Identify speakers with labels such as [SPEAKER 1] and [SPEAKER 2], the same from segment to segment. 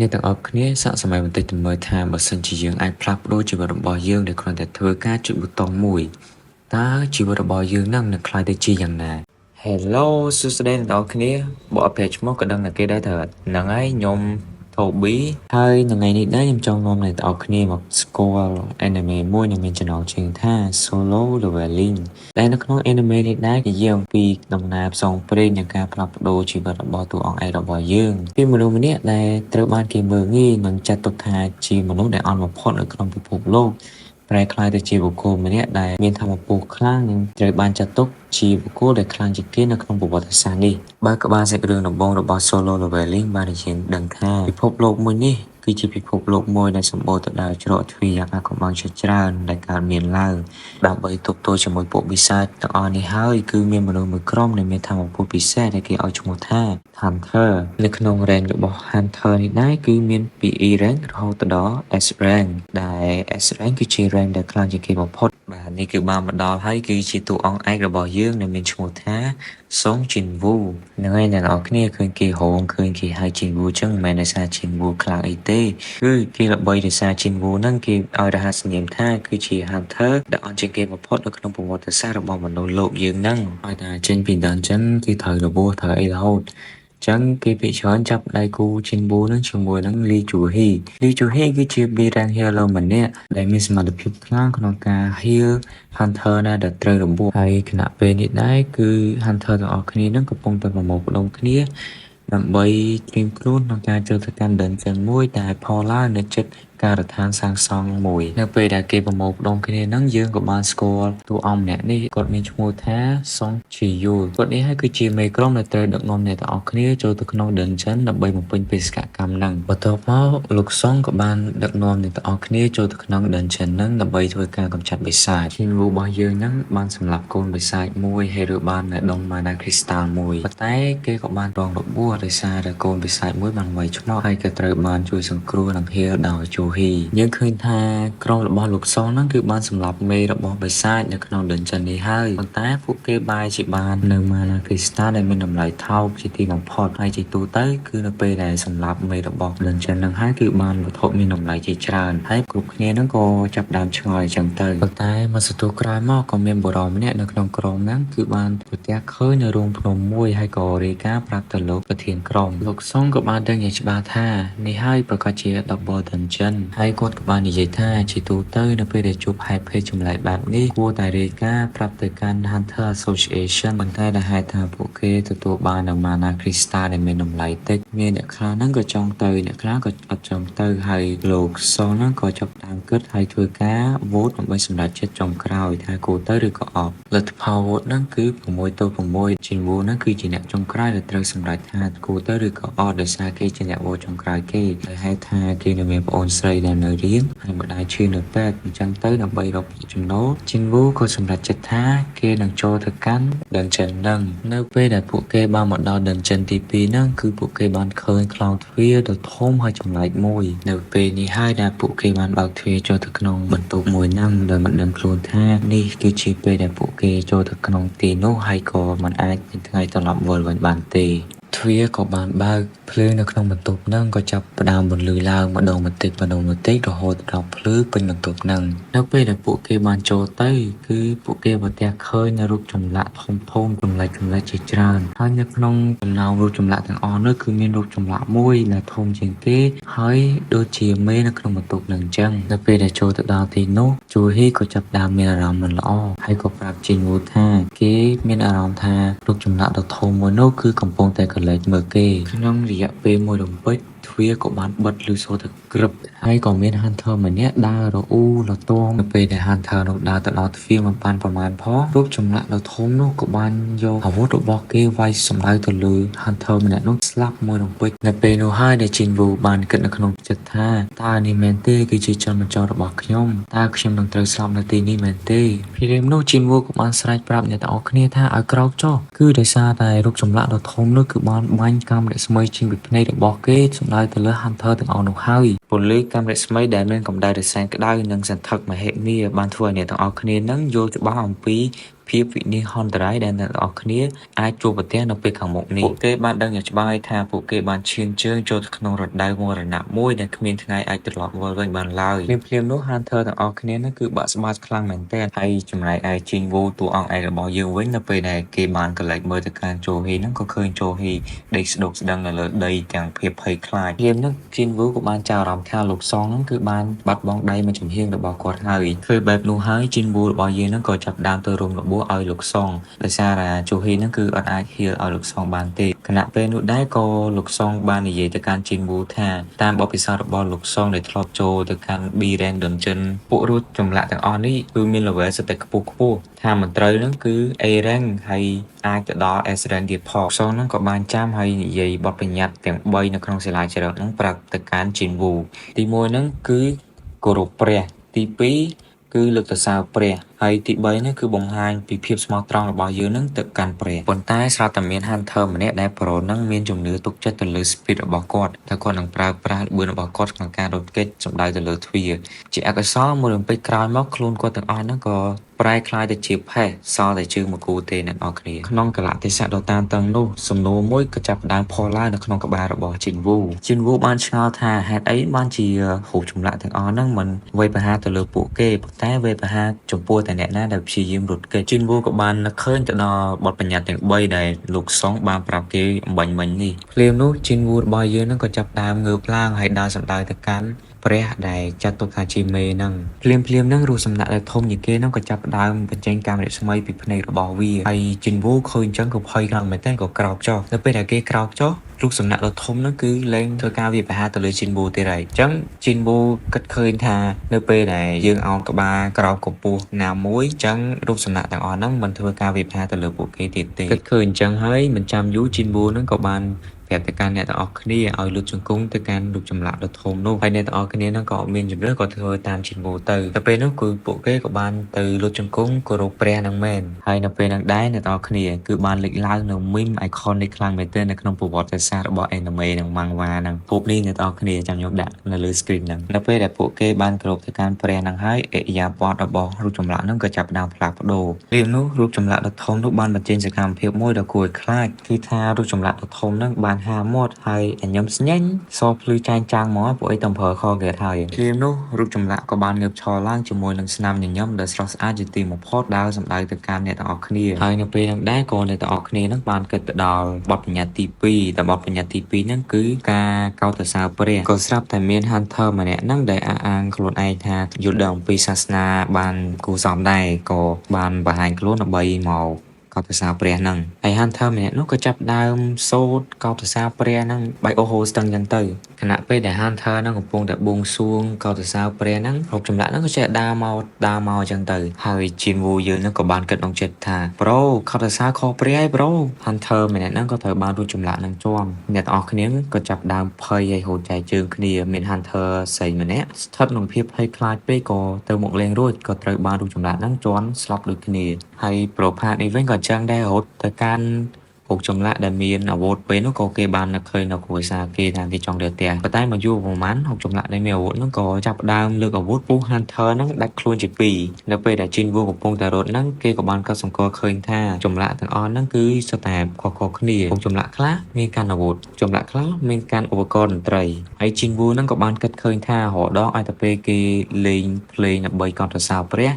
[SPEAKER 1] អ្នកទាំងអស់គ្នាសាកសម័យបន្តិចទៅមើលថាបើសិនជាយើងអាចផ្លាស់ប្ដូរជីវិតរបស់យើងដោយគ្រាន់តែធ្វើការចុចប៊ូតុងមួយតើជីវិតរបស់យើងនឹងនឹងក្លាយទៅជាយ៉ាងណា Hello សួស្តីអ្នកទាំងអស់គ្នាបើអត់ប្រាប់ឈ្មោះក៏ដឹងតែគេដែរថាហ្នឹងហើយខ្ញុំ Toby ហើយនៅថ្ងៃនេះដែរខ្ញុំចង់នាំអ្នកទាំងអស់គ្នាមកស្គាល់ anime មួយដែលមានចំណងជើងថា Solo Leveling ដែលនៅក្នុង anime នេះដែរនិយាយអំពីដំណើរផ្សងព្រេងនិងការផ្លាស់ប្ដូរជីវិតរបស់តួអង្គឯករបស់យើងពីមនុស្សម្នាក់ដែលត្រូវបានគេមើលងាយនិងចាត់ទុកថាជាមនុស្សដែលអន់បំផុតនៅក្នុងពិភពលោកប្រែក្លាយទៅជាបុគ្គលម្នាក់ដែលមានថាមពលខ្លាំងនិងត្រូវបានចាត់ទុកជាបុគ្គលដែលខ្លាំងជាងគេនៅក្នុងប្រវត្តិសាស្ត្រនេះបើក្បាលសាច់រឿងដំបូងរបស់ Solo Leveling បានឲ្យយើងដឹងថាពិភពលោកមួយនេះគឺជាពិភពលោកមួយដែលសម្បូរទៅដោយច្រកទ្វារយ៉ាងអាថ៌កំបាំងជាច្រើនដែលកើតមានឡើងដើម្បីទប់ទល់ជាមួយពួកបិសាចទាំងអស់នេះហើយគឺមានមនុស្សមួយក្រុមដែលមានថាមពលពិសេសដែលគេឲ្យឈ្មោះថា Hunter នៅក្នុង rank របស់ Hunter នេះដែរគឺមានពី E rank រហូតដល់ S rank ដែល S rank គឺជា rank ដែលខ្លាំងជាងគេបំផុតបាទនេះគឺបានមកដល់ហើយគឺជាតួអង្គឯករបស់យើងដែលមានឈ្មោះថាសុងជីនវូហ្នឹងហើយអ្នកនរគ្នាឃើញគេរងឃើញគេហៅជីនវូចឹងមិនមែនដោយសារជីនវូខ្លាំងអីទេគឺគេល្បីដោយសារជីនវូហ្នឹងគេឲ្យរហស្សនាមថាគឺជា Hunter ដែលអន់ជាងគេបំផុតនៅក្នុងប្រវត្តិសាស្ត្ររបស់មនុស្សលោកយើងហ្នឹងហើយតែចេញពី dungeon គេត្រូវរបួសត្រូវអីរហូតចឹងគេភាគច្រើនចាប់ដៃគូជីនប៊ូនឹងជាមួយនឹងលីជូហ៊ីលីជូហ៊ីគឺជា B rank hero ម្នាក់ដែលមានសមត្ថភាពខ្លាំងក្នុងការ heal Hunter ណាដែលត្រូវរបួសហើយខណៈពេលនេះដែរគឺ Hunter ទាំងអស់គ្នានឹងកំពុងតែប្រមូលផ្ដុំគ្នាដើម្បីត្រៀមខ្លួនក្នុងការចូលទៅកាន់ dungeon មួយដែលផឡើងនៅជិតការដ្ឋានសាងសង់មួយនៅពេលដែលគេប្រមូលផ្ដុំគ្នាហ្នឹងយើងក៏បានស្គាល់តួអង្គម្នាក់នេះគាត់មានឈ្មោះថាសុងជីយូលគាត់នេះហើយគឺជាមេក្រុមដែលត្រូវដឹកនាំអ្នកទាំងអស់គ្នាចូលទៅក្នុង dungeon ដើម្បីបំពេញបេសកកម្មហ្នឹងបន្ទាប់មកលោកសុងក៏បានដឹកនាំអ្នកទាំងអស់គ្នាចូលទៅក្នុង dungeon ហ្នឹងដើម្បីធ្វើការកម្ចាត់បិសាចឈីនវូរបស់យើងហ្នឹងបានសម្លាប់កូនបិសាចមួយហើយរើបាននៅដុំ mana crystal មួយប៉ុន្តែគេក៏បានរងរបួសដោយសារតែកូនបិសាចមួយបានវាយឆ្មក់ហើយក៏ត្រូវបានជួយសង្គ្រោះនិង heal ដោយជូហ៊ីយើងឃើញថាក្រុមរបស់លោកសុងហ្នឹងគឺបានសម្លាប់មេរបស់បិសាចនៅក្នុង dungeon នេះហើយប៉ុន្តែពួកគេបែរជាបាននៅ mana crystal ដែលមានតម្លៃថោកជាទីបំផុតហើយជាទូទៅគឺនៅពេលដែលសម្លាប់មេរបស់ dungeon ហ្នឹងហើយគឺបានវត្ថុមានតម្លៃជាច្រើនហើយគ្រប់គ្នាហ្នឹងក៏ចាប់ផ្ដើមឆ្ងល់អញ្ចឹងទៅប៉ុន្តែមួយសន្ទុះក្រោយមកក៏មានបុរសម្នាក់នៅក្នុងក្រុមហ្នឹងគឺបានប្រទះឃើញនៅរូងភ្នំមួយហើយក៏រាយការណ៍ប្រាប់ទៅលោកប្រធានក្រុមលោកសុងក៏បានដឹងយ៉ាងច្បាស់ថានេះហើយប្រកាសជា double dungeon ហើយគាត់ក៏បាននិយាយថាជាទូទៅនៅពេលដែលជួបហេតុភេទចម្លែកបែបនេះគួរតែរាយការណ៍ប្រាប់ទៅកាន់ Hunter Association ប៉ុន្តែដែលហេតុថាពួកគេទទួលបាននៅ mana crystal ដែលមានតម្លៃតិចមានអ្នកខ្លះហ្នឹងក៏ចង់ទៅអ្នកខ្លះក៏អត់ចង់ទៅហើយលោកសុងហ្នឹងក៏ចាប់ផ្ដើមគិតហើយធ្វើការ vote ដើម្បីសម្រេចចិត្តចុងក្រោយថាគួរទៅឬក៏អត់លទ្ធផល vote ហ្នឹងគឺ6ទៅ6ជីនវូហ្នឹងគឺជាអ្នកចុងក្រោយដែលត្រូវសម្រេចថាគួរទៅឬក៏អត់ដោយសារគេជាអ្នក vote ចុងក្រោយគេហើយហេតុថាគេនៅមានប្អូនស្រីដែលនៅរៀនហើយម្ដាយឈឺនៅពេទ្យអញ្ចឹងទៅដើម្បីរកចំណូលជីនវូក៏សម្រេចចិត្តថាគេនឹងចូលទៅកាន់ dungeon ហ្នឹងនៅពេលដែលពួកគេបានមកដល់ dungeon ទី2ហ្នឹងគឺពួកគេបានឃើញខ្លោងទ្វារដ៏ធំហើយចម្លែកមួយនៅពេលនេះហើយដែលពួកគេបានបើកទ្វារចូលទៅក្នុងបន្ទប់មួយហ្នឹងដោយមិនដឹងខ្លួនថានេះគឺជាពេលដែលពួកគេចូលទៅក្នុងទីនោះហើយក៏មិនអាចមានថ្ងៃត្រឡប់វិលវិញបានទេទ្វារក៏បានបើកភ្លើងនៅក្នុងបន្ទប់ហ្នឹងក៏ចាប់ផ្ដើមពន្លឺឡើងម្ដងបន្តិចម្ដងបន្តិចរហូតដល់ភ្លឺពេញបន្ទប់ហ្នឹងនៅពេលដែលពួកគេបានចូលទៅគឺពួកគេប្រទះឃើញនៅរូបចម្លាក់ធំធំចម្លែកចម្លែកជាច្រើនហើយនៅក្នុងចំណោមរូបចម្លាក់ទាំងអស់នោះគឺមានរូបចម្លាក់មួយដែលធំជាងគេហើយដូចជាមេនៅក្នុងបន្ទប់ហ្នឹងអញ្ចឹងនៅពេលដែលចូលទៅដល់ទីនោះជូហ៊ីក៏ចាប់ផ្ដើមមានអារម្មណ៍មិនល្អហើយក៏ប្រាប់ជីនវូថាគេមានអារម្មណ៍ថារូបចម្លាក់ដ៏ធំមួយនោះគឺកំពុងតែក្រឡេកមើលគេក្នុងរយៈពេលមួយរំពេចទ្វារក៏បានបិទឮសូរទៅក្រឹបហើយក៏មាន Hunter ម្នាក់ដើររអ៊ូរទាំនៅពេលដែល Hunter នោះដើរទៅដល់ទ្វារមិនបានប្រមាណផងរូបចម្លាក់ដ៏ធំនោះក៏បានយកអាវុធរបស់គេវាយសម្ដៅទៅលើ Hunter ម្នាក់នោះស្លាប់មួយរំពេចនៅពេលនោះហើយដែល Jin Woo បានគិតនៅក្នុងចិត្តថាតើនេះមែនទេគឺជាចុងបញ្ចប់របស់ខ្ញុំតើខ្ញុំនឹងត្រូវស្លាប់នៅទីនេះមែនទេពីរៀមនោះ Jin Woo ក៏បានស្រែកប្រាប់អ្នកទាំងអស់គ្នាថាឲ្យក្រោកចុះគឺដោយសារតែរូបចម្លាក់ដ៏ធំនោះគឺបានបាញ់កាំរស្មីចេញពីភ្នែករបស់គេសម្ដៅទៅលើ Hunter ទាំងអស់នោះហើយពន្លឺកាំរស្មីដែលមានកម្ដៅដ៏សែនក្ដៅនិងសន្ធឹកមហិមាបានធ្វើឲ្យអ្នកទាំងអស់គ្នានឹងយល់ច្បាស់អំពី ភាពវិនាសហន្តរាយដែលអ្នកទាំងអស់គ្នាអាចជួបប្រទះនៅពេលខាងមុខនេះពួកគេបានដឹងយ៉ាងច្បាស់ហើយថាពួកគេបានឈានជើងចូលទៅក្នុងរដូវមរណៈមួយដែលគ្មានថ្ងៃអាចត្រឡប់វិលវិញបានឡើយភ្លាមៗនោះ Hunter ទាំងអស់គ្នានោះគឺបាក់ស្បាតខ្លាំងមែនទែនហើយចំណែកឯជីងវូតួអង្គឯករបស់យើងវិញនៅពេលដែលគេបានក្រឡេកមើលទៅកាន់ជោហ៊ីហ្នឹងក៏ឃើញជោហ៊ីដេកស្ដុកស្ដឹងនៅលើដីទាំងភាពភ័យខ្លាចភ្លាមនោះជីនវូក៏បានចាប់អារម្មណ៍ថាលោកសងហ្នឹងគឺបានបាត់បង់ដៃមួយចំហៀងរបស់គាត់ហើយធ្វើបែបនោះហើយជីនវូរបស់យើងហ្នឹងក៏ចាប់ផ្ដើមទៅរងរបួសឲ្យលោកសងដោយសារតែជោហ៊ីហ្នឹងគឺអត់អាច heal ឲ្យលោកសងបានទេខណៈពេលនោះដែរក៏លោកសងបាននិយាយទៅកាន់ជីនវូថាតាមបទពិសោធន៍របស់លោកសងដែលធ្លាប់ចូលទៅកាន់ B rank dungeon ពួករូបចម្លាក់ទាំងអស់នេះគឺមាន level សុទ្ធតែខ្ពស់ខ្ពស់ថាមិនត្រូវហ្នឹងគឺ A rank ហើយអាចទៅដល់ S rank ទៀតផងសងហ្នឹងក៏បានចាំហើយនិយាយបទបញ្ញត្តិទាំង3នៅក្នុងសាលាចរិតហ្នឹងប្រាប់ទៅកាន់ជីនវូទី1ហ្នឹងគឺគោរពព្រះទី2គឺលើកសរសើរព្រះហើយទី3នេះគឺបង្ហាញពីភាពស្មោះត្រង់របស់យើងនឹងទៅកាន់ព្រះប៉ុន្តែស្រាប់តែមាន Hunter ម្នាក់ដែលប្រូនឹងមានជំនឿទុកចិត្តទៅលើ speed របស់គាត់ថាគាត់នឹងប្រើប្រាស់ល្បឿនរបស់គាត់ក្នុងការរត់គេចសម្ដៅទៅលើទ្វារជាអកុសលមួយរំពេចក្រោយមកខ្លួនគាត់ទាំងអស់ហ្នឹងក៏ប្រែក្លាយទៅជាផេះសល់តែជើងមួយគូទេអ្នកនរគ្នាក្នុងកលៈទេសៈដ៏តានតឹងនោះសំណួរមួយក៏ចាប់ផ្ដើមផុសឡើងនៅក្នុងក្បាលរបស់ជីនវូជីនវូបានឆ្ងល់ថាហេតុអីបានជារូបចម្លាក់ទាំងអស់ហ្នឹងមិនវាយប្រហារទៅលើពួកគេប៉ុន្តែវាយប្រហារចំពោះតែអ្នកណាដែលព្យាយាមរត់គេចជីនវូក៏បាននឹកឃើញទៅដល់បទបញ្ញត្តិទាំង3ដែលលោកសុងបានប្រាប់គេអំបញ្ញមិញនេះភ្លាមនោះជីនវូរបស់យើងហ្នឹងក៏ចាប់ផ្ដើមងើបឡើងហើយដើរសម្ដៅទៅកាន់ព្រះដែលចាត់ទុកថាជាមេហ្នឹងភ្លាមភ្លាមហ្នឹងរូបសំណាក់ដែលធំជាងគេហ្នឹងក៏ចាប់ផ្ដើមបញ្ចេញកាំរស្មីពីភ្នែករបស់វាហើយជីនវូឃើញអញ្ចឹងក៏ភ័យខ្លាំងមែនទែនក៏ក្រោកចុះនៅពេលដែលគេក្រោកចុះរូបសំណាក់ដ៏ធំហ្នឹងគឺលែងធ្វើការវាយប្រហារទៅលើជីនវូទៀតហើយអញ្ចឹងជីនវូគិតឃើញថានៅពេលដែលយើងអោនក្បាលក្រោមកម្ពស់ណាមួយអញ្ចឹងរូបសំណាក់ទាំងអស់ហ្នឹងមិនធ្វើការវាយប្រហារទៅលើពួកគេទៀតទេគិតឃើញអញ្ចឹងហើយមិនចាំយូរជីនវូហ្នឹងក៏បានប្រាប់ទៅកាន់អ្នកទាំងអស់គ្នាឲ្យលុតជង្គង់ទៅកាន់រូបចម្លាក់ដ៏ធំនោះហើយអ្នកទាំងអស់គ្នាហ្នឹងក៏មានជំរឿក៏ធ្វើតាមជីនវូទៅទៅពេលនោះគឺពួកគេក៏បានទៅលុតជង្គង់គោរពព្រះហ្នឹងមែនហើយនៅពេលហ្នឹងដែរអ្នកទាំងអស់គ្នាគឺបានលេចឡើងនៅ meme iconic ខ្លាំងមែនទែននៅក្នុងប្រវត្តិសាស្ត្ររបស់ anime និង manga ហ្នឹងពួកនេះអ្នកទាំងអស់គ្នាចាំខ្ញុំដាក់នៅលើ screen ហ្នឹងនៅពេលដែលពួកគេបានគោរពទៅកាន់ព្រះហ្នឹងហើយឥរិយាបថរបស់រូបចម្លាក់ហ្នឹងក៏ចាប់ផ្ដើមផ្លាស់ប្ដូរពេលនោះរូបចម្លាក់ដ៏ធំនោះបានបញ្ចេញសកម្មភាពមួយដ៏គួរឲ្យខ្លាចគឺថារូបចម្លាក់ដ៏ធំហ្នឹងបានហាមាត់ហើយអញញឹមស្ញែងសភ្លឺចែងចាំងមកពួកអីតំប្រើខគេហើយភ្លាមនោះរូបចម្លាក់ក៏បានងើបឈរឡើងជាមួយនឹងស្នាមញញឹមដ៏ស្រស់ស្អាតជាទីបំផុតដើរសម្ដៅទៅកាន់អ្នកទាំងអស់គ្នាហើយនៅពេលហ្នឹងដែរក៏អ្នកទាំងអស់គ្នាហ្នឹងបានគិតទៅដល់បទបញ្ញត្តិទី2តែបទបញ្ញត្តិទី2ហ្នឹងគឺការកោតសរសើរព្រះក៏ស្រាប់តែមាន Hunter ម្នាក់ហ្នឹងដែលអះអាងខ្លួនឯងថាយល់ដឹងអំពីសាសនាបានគួរសមដែរក៏បានបង្ហាញខ្លួនដើម្បីមកកោតសរសើរព្រះហ្នឹងហើយ Hunter ម្នាក់នោះក៏ចាប់ដើមសូត្រកោតសរសើរព្រះហ្នឹងបែកអូហូស្ទឹងចឹងទៅខណៈពេលដែល Hunter ហ្នឹងកំពុងតែបួងសួងកោតសរសើរព្រះហ្នឹងរូបចម្លាក់ហ្នឹងក៏ចេះដើរមកដើរមកចឹងទៅហើយជីនវូយើងហ្នឹងក៏បានគិតក្នុងចិត្តថា bro កោតសរសើរខុសព្រះហើយ bro Hunter ម្នាក់ហ្នឹងក៏ត្រូវបានរូបចម្លាក់ហ្នឹងជាំអ្នកទាំងអស់គ្នាក៏ចាប់ដើមភ័យហើយហូតចែកជើងគ្នាមាន Hunter ស្រីម្នាក់ស្ថិតក្នុងភាពភ័យខ្លាចពេកក៏ទៅមកលេងរួចក៏ត្រូវបានរូបចម្លាក់ហ្នឹងជាន់ស្លាប់ដូចគ្នាហើយប្រូផាតនេះវិញក៏ចឹងដែររហូតទៅកាន់រូបចម្លាក់ដែលមានអាវុធពេលនោះក៏គេបាននឹកឃើញនៅគ្រួសារគេថាគេចង់ទៅផ្ទះប៉ុន្តែមកយូរប្រហែលរូបចម្លាក់ដែលមានអាវុធហ្នឹងក៏ចាប់ផ្ដើមលើកអាវុធពុះ Hunter ហ្នឹងដាច់ខ្លួនជាពីរនៅពេលដែលជីនវូកំពុងតែរត់ហ្នឹងគេក៏បានកត់សម្គាល់ឃើញថាចម្លាក់ទាំងអស់ហ្នឹងគឺសុទ្ធតែខុសៗគ្នារូបចម្លាក់ខ្លះមានកាន់អាវុធចម្លាក់ខ្លះមានកាន់ឧបករណ៍តន្ត្រីហើយជីនវូហ្នឹងក៏បានគិតឃើញថារហដងឲ្យតែពេលគេលេងភ្លេងដើម្បីកោតសរសើរព្រះ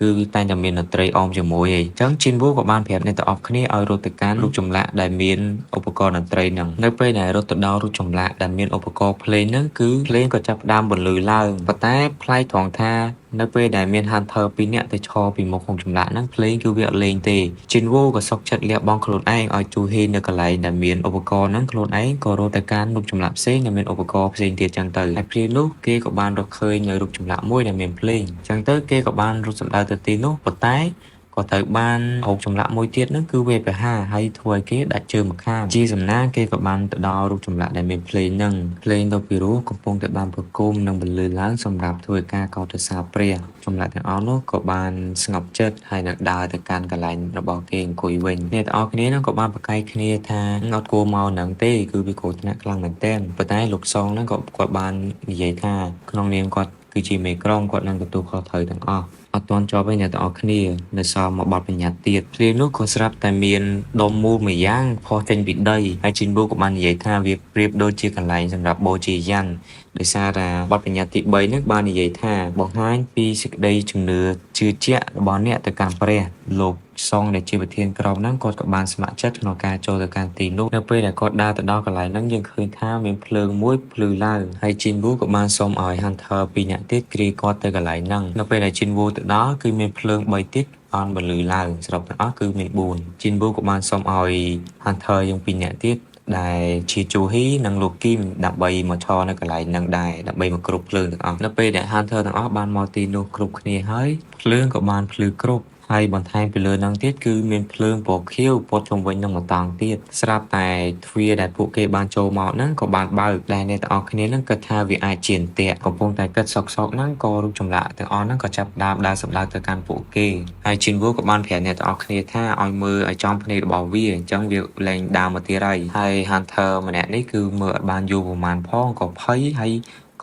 [SPEAKER 1] គឺតែងតែមានតន្ត្រីអមជាមួយឯងអញ្ចឹងជីនវូក៏បានប្រាប់អ្នកទាំងអស់គ្នាឲ្យរត់ទៅកាន់រូបចម្លាក់ដែលមានឧបករណ៍តន្ត្រីហ្នឹងនៅពេលដែលរត់ទៅដល់រូបចម្លាក់ដែលមានឧបករណ៍ភ្លេងហ្នឹងគឺភ្លេងក៏ចាប់ផ្ដើមបន្លឺឡើងប៉ុន្តែប្លែកត្រង់ថានៅពេលដែលមាន Hunter ពីរនាក់ទៅឈរពីមុខក្នុងចម្លាក់ហ្នឹងភ្លេងគឺវាអត់លេងទេជីនវូក៏សុកចិត្តលះបង់ខ្លួនឯងឲ្យជូហ៊ីនៅកន្លែងដែលមានឧបករណ៍ហ្នឹងខ្លួនឯងក៏រត់ទៅកាន់រូបចម្លាក់ផ្សេងដែលមានឧបករណ៍ផ្សេងទៀតចឹងទៅហើយព្រានោះគេក៏បានរកឃើញនៅរូបចម្លាក់មួយដែលមានភ្លេងចឹងទៅគេក៏បានរត់សម្ដៅទៅទីនោះប៉ុន្តែក៏ត្រូវបានរូបចម្លាក់មួយទៀតហ្នឹងគឺវាប្រហារហើយធ្វើឲ្យគេដាច់ជើងម្ខាងជាសំណាងគេក៏បានទៅដល់រូបចម្លាក់ដែលមានភ្លេងហ្នឹងភ្លេងដ៏ពីរោះកំពុងតែបានប្រគំនិងបន្លឺឡើងសម្រាប់ធ្វើការកោតសរសើរព្រះចម្លាក់ទាំងអស់នោះក៏បានស្ងប់ចិត្តហើយនឹងដើរទៅកាន់កន្លែងរបស់គេអង្គុយវិញអ្នកទាំងអស់គ្នាហ្នឹងក៏បានប្រកែកគ្នាថាអត់គួរមកហ្នឹងទេគឺវាគ្រោះថ្នាក់ខ្លាំងមែនទែនប៉ុន្តែលោកសងហ្នឹងក៏គាត់បាននិយាយថាក្នុងនាមគាត់គឺជាមេក្រុមគាត់នឹងទទួលខុសត្រូវទាំងអស់ អត់ទាន់ចប់ទេអ្នកទាំងអស់គ្នានៅសល់មកបទបញ្ញត្តិទៀតភ្លាមនោះក៏ស្រាប់តែមានដុំមូលមួយយ៉ាងផុសចេញពីដីហើយជីនវូក៏បាននិយាយថាវាប្រៀបដូចជាកន្លែងសម្រាប់បូជាយញ្ញដោយសារតែបទបញ្ញត្តិទី3ហ្នឹងបាននិយាយថាបង្ហាញពីសេចក្តីជំនឿជឿជាក់របស់អ្នកទៅកាន់ព្រះលោកសុងដែលជាប្រធានក្រុមហ្នឹងគាត់ក៏បានស្ម័គ្រចិត្តក្នុងការចូលទៅកាន់ទីនោះនៅពេលដែលគាត់ដើរទៅដល់កន្លែងហ្នឹងយើងឃើញថាមានភ្លើងមួយភ្លឺឡើងហើយជីនវូក៏បានសុំឲ្យ Hunter ពីរនាក់ទៀតគ្រាគាត់ទៅកន្លែងហ្នឹងនៅពេលដែលជីនវូទៅដល់គឺមានភ្លើង3ទៀតបានបន្លឺឡើងសរុបទាំងអស់គឺមាន4ជីនវូក៏បានសុំឲ្យ Hunter យើងពីរនាក់ទៀតដែលជាជូហ៊ីនិងលោកគីមដើម្បីមកឈរនៅកន្លែងហ្នឹងដែរដើម្បីមកគ្រប់ភ្លើងទាំងអស់នៅពេលដែល Hunter ទាំងអស់បានមកទីនោះគ្រប់គ្នាហើយភ្លើងក៏បានភ្លឺគ្រប់ហើយបន្ថែមពីលើហ្នឹងទៀតគឺមានភ្លើងពណ៌ខៀវព័ទ្ធជុំវិញនឹងមួយតង់ទៀតស្រាប់តែទ្វារដែលពួកគេបានចូលមកហ្នឹងក៏បានបើកដែលអ្នកទាំងអស់គ្នាហ្នឹងគិតថាវាអាចជាអន្ទាក់កំពុងតែគិតសុកសុកហ្នឹងក៏រូបចម្លាក់ទាំងអស់ហ្នឹងក៏ចាប់ផ្ដើមដើរសម្ដៅទៅកាន់ពួកគេហើយជីនវូក៏បានប្រាប់អ្នកទាំងអស់គ្នាថាឲ្យមើលឲ្យចំភ្នែករបស់វាអញ្ចឹងវាលែងដើរមកទៀតហើយហើយ Hunter ម្នាក់នេះគឺមើលអត់បានយូរប្រហែលផងក៏ភ័យហើយ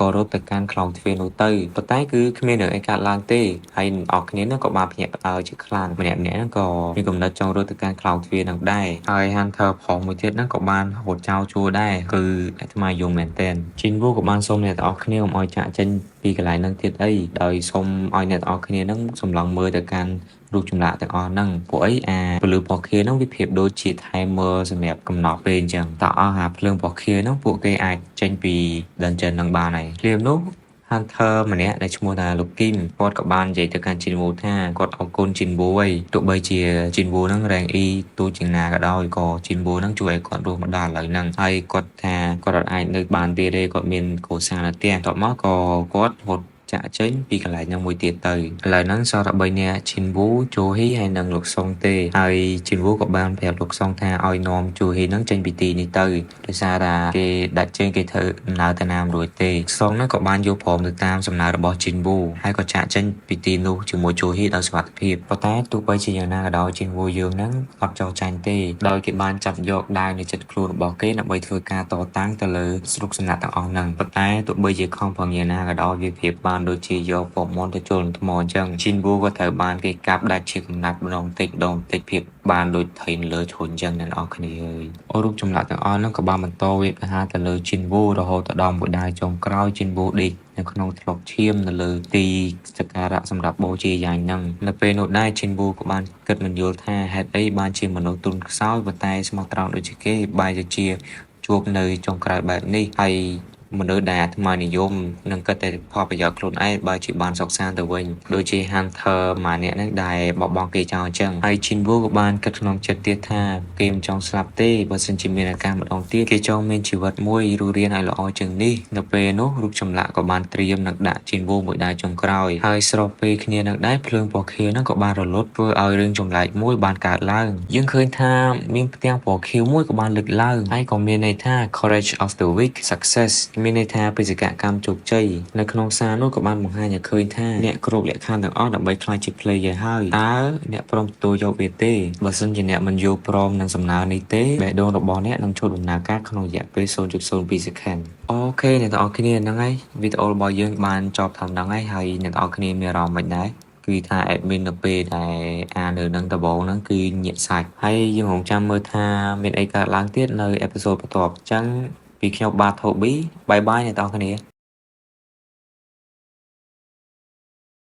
[SPEAKER 1] ក៏រត់ទៅកាន់ខ្លោងទ្វារនោះទៅប៉ុន្តែគឺគ្មានរឿងអីកើតឡើងទេហើយអ្នកនរគ្នានោះក៏បានភ្ញាក់ផ្អើលជាខ្លាំងម្នាក់ៗហ្នឹងក៏មានគំនិតចង់រត់ទៅកាន់ខ្លោងទ្វារហ្នឹងដែរហើយ Hunter ប្រុសមួយទៀតហ្នឹងក៏បានរត់ចោលជួរដែរគឺអាត្មាយំមែនទែនជីនវូក៏បានសុំអ្នកទាំងអស់គ្នាកុំឲ្យចាក់ចេញពីកន្លែងហ្នឹងទៀតអីដោយសុំឲ្យអ្នកទាំងអស់គ្នាហ្នឹងសម្លឹងមើលទៅកាន់រូបចម្លាក់ទាំងអស់ហ្នឹងពួកអីអាពលឺពណ៌ខៀវហ្នឹងវាប្រៀបដូចជា timer សម្រាប់កំណត់ពេលអញ្ចឹងតើអស់អាភ្លើងពណ៌ខៀវហ្នឹងពួកគេអាចចេញពី dungeon ហ្នឹងបានហើយភ្លាមនោះ Hunter ម្នាក់ដែលឈ្មោះថាលោកគីមគាត់ក៏បាននិយាយទៅកាន់ជីនវូថាគាត់អរគុណជីនវូហើយទោះបីជាជីនវូហ្នឹង rank E ទូជាងណាក៏ដោយក៏ជីនវូហ្នឹងជួយឲ្យគាត់រស់មកដល់ឥឡូវហ្នឹងហើយគាត់ថាគាត់អត់អាចនៅបានទៀតទេគាត់មានគ្រួសារនៅផ្ទះបន្ទាប់មកក៏គាត់រត់ចាក់ចេញពីកន្លែងហ្នឹងមួយទៀតទៅឥឡូវហ្នឹងសល់តែ3នាក់ឈិនវូជូហ៊ីហើយនិងលោកសុងទេហើយឈិនវូក៏បានប្រាប់លោកសុងថាឲ្យនាំជូហ៊ីហ្នឹងចេញពីទីនេះទៅដោយសារតែគេដាច់ជើងគេធ្វើដំណើរទៅណាមិនរួចទេសុងហ្នឹងក៏បានយល់ព្រមទៅតាមសំណើរបស់ឈិនវូហើយក៏ចាក់ចេញពីទីនោះជាមួយជូហ៊ីដោយសុវត្ថិភាពប៉ុន្តែទោះបីជាយ៉ាងណាក៏ដោយឈិនវូយើងហ្នឹងអត់ចោលចាញ់ទេដោយគេបានចាប់យកដាវនៅចិត្តខ្លួនរបស់គេដើម្បីធ្វើការតតាំងទៅលើស្រុកសំណាក់ទាំងអស់ហ្នឹងប៉ុន្តែទោះបីជាខំប្រឹងយ៉ាងណាក៏ដោយវាប្រៀបបានដូចជាយកពងមាន់ទៅជល់នឹងថ្មអញ្ចឹងជីនវូក៏ត្រូវបានគេកាប់ដាច់ជាកំណាត់ម្ដងតិចម្ដងតិចភាពបានដូចថៃនៅលើជ្រុញអញ្ចឹងអ្នកនរគ្នាអើយរូបចម្លាក់ទាំងអស់ហ្នឹងក៏បានបន្តវាយប្រហារទៅលើជីនវូរហូតទៅដល់មួយដាវចុងក្រោយជីនវូដេកនៅក្នុងថ្លុកឈាមនៅលើទីសក្ការៈសម្រាប់បូជាយ៉ាងហ្នឹងនៅពេលនោះដែរជីនវូក៏បានគិតមិនយល់ថាហេតុអីបានជាមនុស្សទុនខ្សោយប៉ុន្តែស្មោះត្រង់ដូចជាគេបែរជាជួបនៅចុងក្រោយបែបនេះហើយមនុស្សដែលអាត្មានិយមនឹងគិតតែផលប្រយោជន៍ខ្លួនឯងបើជាបានសុខសាន្តទៅវិញដូចជា Hunter ម្នាក់ហ្នឹងដែលបោះបង់គេចោលអញ្ចឹងហើយ Jinwoo ក៏បានគិតក្នុងចិត្តទៀតថាគេមិនចង់ស្លាប់ទេបើសិនជាមានឱកាសម្ដងទៀតគេចង់មានជីវិតមួយរស់រានឲ្យល្អជាងនេះនៅពេលនោះរូបចម្លាក់ក៏បានត្រៀមនឹងដាក់ Jinwoo មួយដាវចុងក្រោយហើយស្របពេលគ្នានឹងដែរភ្លើងពណ៌ខៀវហ្នឹងក៏បានរលត់ធ្វើឲ្យរឿងចម្លែកមួយបានកើតឡើងយើងឃើញថាមានផ្ទាំងពណ៌ខៀវមួយក៏បានលើកឡើងហើយក៏មានន័យថា Courage of the Weak Success មានន័យថាបេសកកម្មជោគជ័យនៅក្នុងសារនោះក៏បានបង្ហាញឲ្យឃើញថាអ្នកគ្រប់លក្ខខណ្ឌទាំងអស់ដើម្បីក្លាយជា player ហើយតើអ្នកព្រមទទួលយកវាទេបើសិនជាអ្នកមិនយល់ព្រមនឹងសំណើនេះទេបេះដូងរបស់អ្នកនឹងចូលដំណើរការក្នុងរយៈពេល0.02 second. OK អ្នកទាំងអស់គ្នាហ្នឹងហើយវីដេអូរបស់យើងបានចប់តាមហ្នឹងហើយហើយអ្នកទាំងអស់គ្នាមានអារម្មណ៍មិនដែរគឺថា admin នៅពេលដែលអាននៅនឹងដំបូងហ្នឹងគឺញាក់សាច់ហើយយើងរងចាំមើលថាមានអីកើតឡើងទៀតនៅepisode បន្ទាប់អញ្ចឹងពីខ្ញុំបាទ Toby, bye bye អ្នកទាំងអស់គ្នា។